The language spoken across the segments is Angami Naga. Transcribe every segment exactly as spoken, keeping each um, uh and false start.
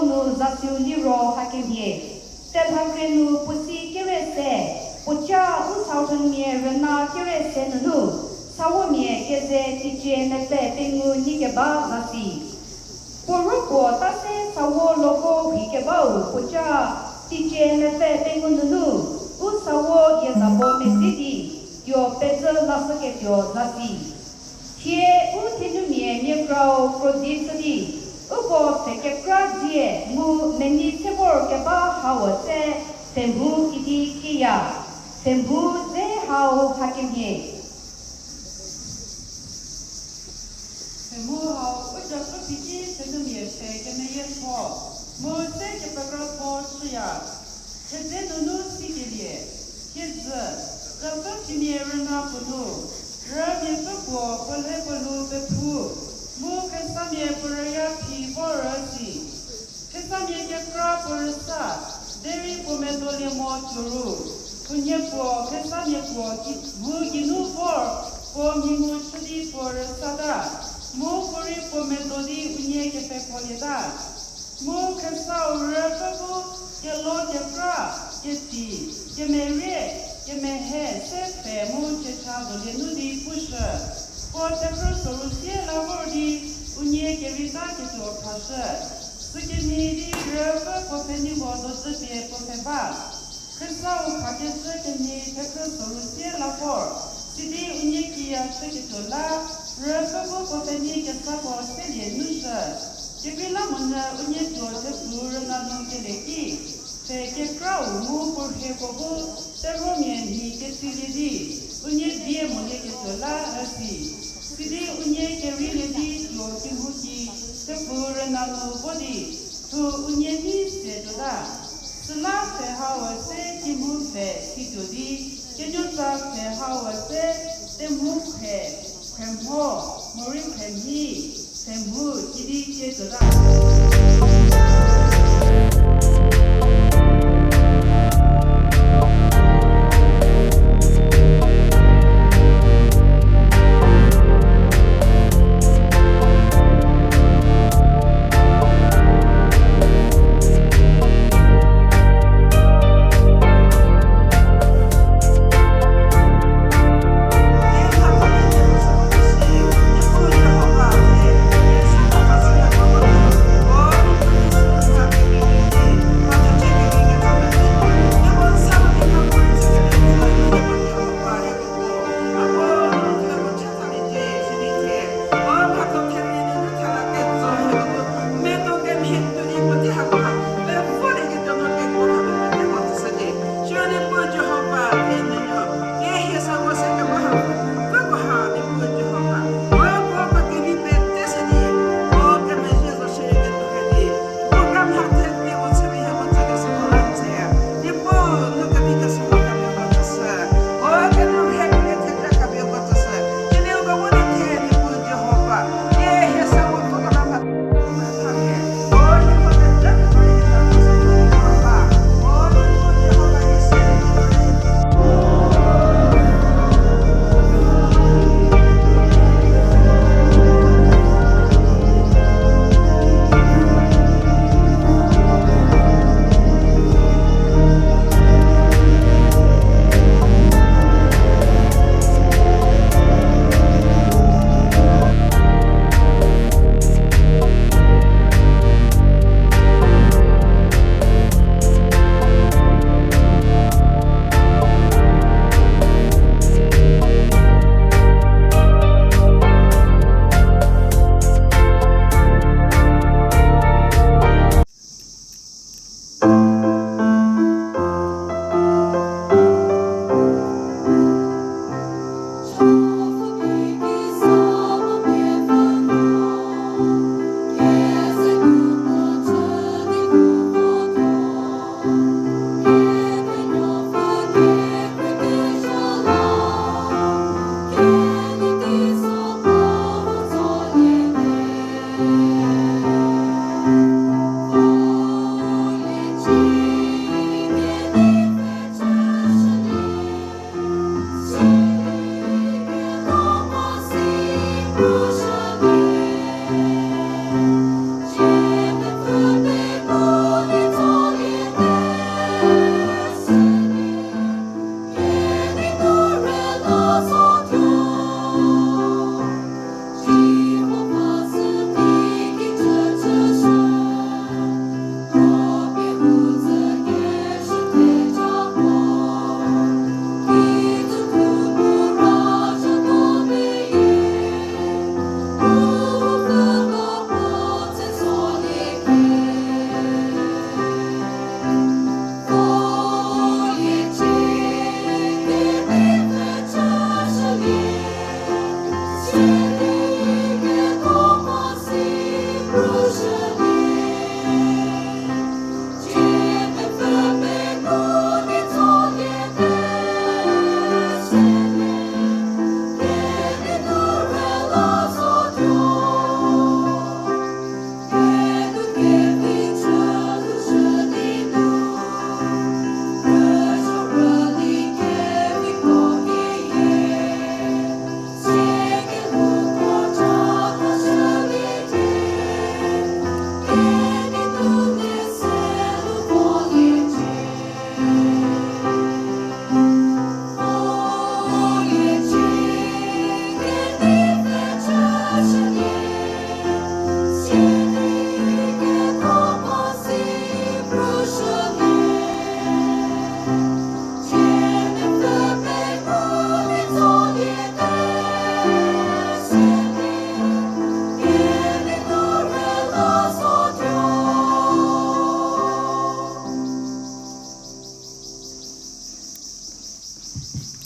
nu zasiu liro hakemhie. Telhakrie nu puo si kere se, puoca u Southernmia rüna kere se nunu, Sawomia keze teicie mepfü pengou nyikeba zasi. Puo ro puo ta se Sawo logo hikebau puoca teicie mepfü pengou nunu, u Sawo yiezabo mesi di, tuo pezü lashüketuo zasi. Thie u thenumia mia krau krodi chü di, uko pfhe kekra dzie mu menei se vor keba hau se pfhemhu idi kieya, pfhemhu dze hau hakemhie. Pfhemhu hau u Japfü Phiki thenumia pfhe kemeyietho, mu se kepekratho chüya. Thedze nunu sikelie, thiedzü, Japfü Phimia rüna puo nu, rümia pfü puo puo lhe puo lhou pephu, mu Khristanmia puo rüya phi vor rüsi. Khristanmia kekra puo rüsa, derei puo medolie mo tuo ru, khunhie puo Khristanmia puo ki-, mu geinu vor, puo mhi ngu chü di puo rüsata, mu puorei puo medo di unie kepekolieta. Mu Khristau rüpfü bu kelo kekra, ketsi, kemerie, kemehe se pfhe mu checha dolie nu di pushü. Puo thekhrü soru sie la vor di unie kerita ketuo phrashü. Sükemhie di rüpfü puo pfheniko dozü pie puo pfhe ba. Khristau khakeshü kemhie thekhrü soru sie la vor, sidi unie kiya chüketuo la, rüpfü bu puo pfhenei kesako selie nushü. Kekreilamonyü unie tuo thepfu rüna nu kelie ki, pfhe kekrau mu puo rhieko bu terhuomia mhi ketsilie di, unie die molieketuo la üsi. Sidi unie kerilie di tuo kemhou ki thepfu rüna nu vo di, thu unie nei se tuota. Süla pfhe hau se kemhou pfhe situo di, kenuotsa pfhe hau se temhou pfhe, pfhemho, morei pfhemhie, pfhemhou idi cie tuota.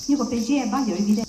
Nieko pezie ba yo rei vite.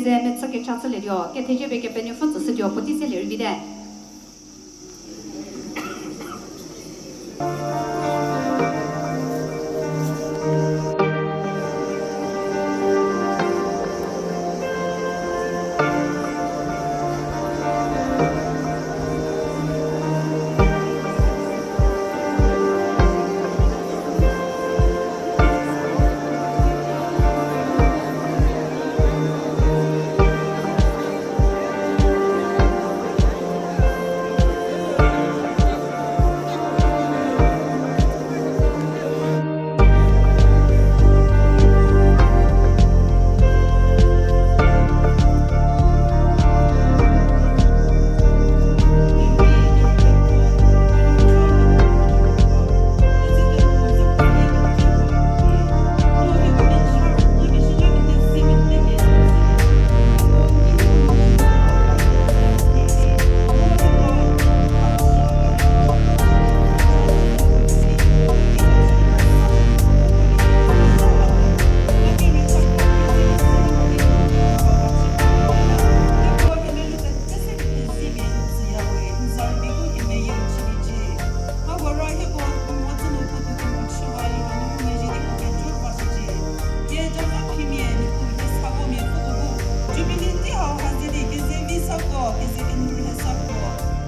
Ze mechü kecha chülietuo, kethezie pie Kepenuopfü tsüshütuo, puotei selie rei vite. Jubilee tei hau ha zie di keze vi sako, keze kenu rhe sako,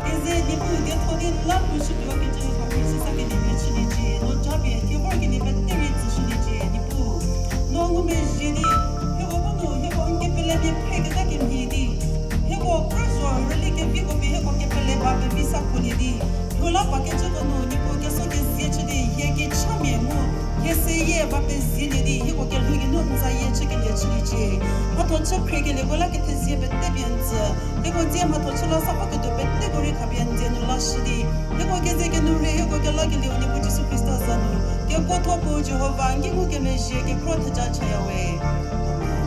keze Niepuu ketho di la pushütuo kecü hako rei sü sakelie mia chüliecie, no japie kevor kelie pete rei tsüshüliecie, Niepuu. No ngumezhie di, hieko bu nu, hieko n kepele pie phreketa kemhie di, hieko kra zo rüli keviko pie hieko kepele ba pevi sakolie di, lhou la ba kecüko nu, Niepuu keso kezie chü di, hie kechamia mu, hie seyie ba pezielie di, hieko kelhou geinu n zayie chükelie chüliecie. Mhatho chü khriekelieko la kethezie pete pie n tsü. Hieko dzie mhatho chü la sa ba ketuo peteko rei khapie n dzie nu lashü di, hieko keze kenu rei hieko kelakelieu Niepuu Jisu Khrista za nu, kekuotho puo Jihova n ki ngukemezhie kekhro theja chaya we. Amen.